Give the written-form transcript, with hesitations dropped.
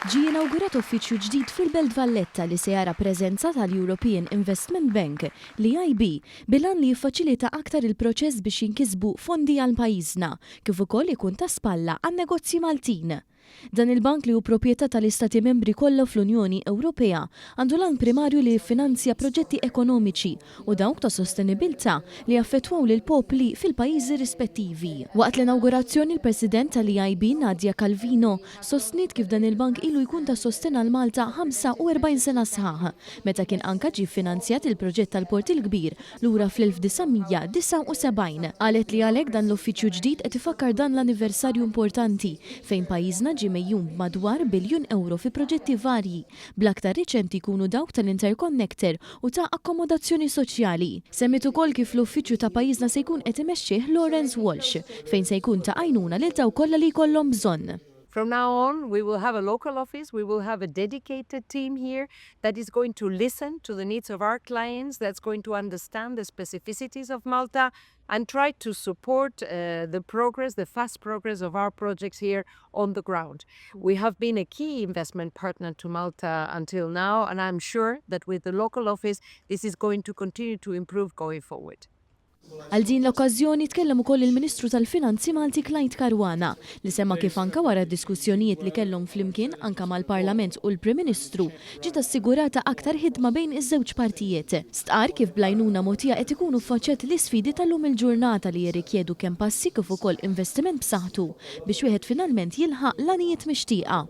Ġie inawgurat uffiċċju ġdid fil-Belt Valletta li se jara preżenza tal-European Investment Bank, l-EIB, bil-għan li jiffaċilita aktar il-proċess biex jinkisbu fondi għal pajjiżna, kif ukoll ikun ta' spalla għan-negozji Maltin. Dan il-bank li hu proprjetà tal-Istati Membri kollha fl-Unjoni Ewropea għandu l-għan primarju li jiffinanzja proġetti ekonomiċi u dawk ta' sostenibilità li jaffettwaw lill-popli fil-pajjiżi rispettivi. Waqt l-inawgurazzjoni l-President tal-EIB Nadia Calvino sostniet kif dan il-bank ilu jkun ta' sostenn għal Malta 45 sena sħaħ, meta kien anka ġie ffinanzjat il-proġett tal-Port il-Kbir lura fl-1979. Qalet li għalhekk dan l-uffiċċju ġdid qed ifakkar dan l-anniversarju importanti fejn pajjiżna ġie megħjun b'madwar biljun ewro fi proġetti varji, bl-aktar riċenti jkunu dawk tal-interconnector u ta' akkomodazzjoni soċjali. Semmiet ukoll kif l-uffiċċju ta' pajjiżna se jkun qed imexxih Lawrence Walsh, fejn se jkun ta' għajnuna lil dawk kollha li jkollhom bżonn. From now on, we will have a local office, we will have a dedicated team here that is going to listen to the needs of our clients, that's going to understand the specificities of Malta and try to support the progress, the fast progress of our projects here on the ground. We have been a key investment partner to Malta until now, and I'm sure that with the local office, this is going to continue to improve going forward. Għal din l-okkażjoni tkellem ukoll il-Ministru tal-Finanzi Malti Clyde Caruana li semma kif anka wara diskussjonijiet li kellhom flimkien anka mal-Parlament u l-Prim Ministru ġiet assigurata aktar ħidma bejn iż-żewġ partijiet. Stqar kif bl-għajnuna mogħtija qed ikunu faċċjati l-isfidi tal-lum il-ġurnata li jirrikjedu kemm passi kif ukoll investiment b'saħħtu biex wieħed finalment jilħaq l-għanijiet mixtieqa.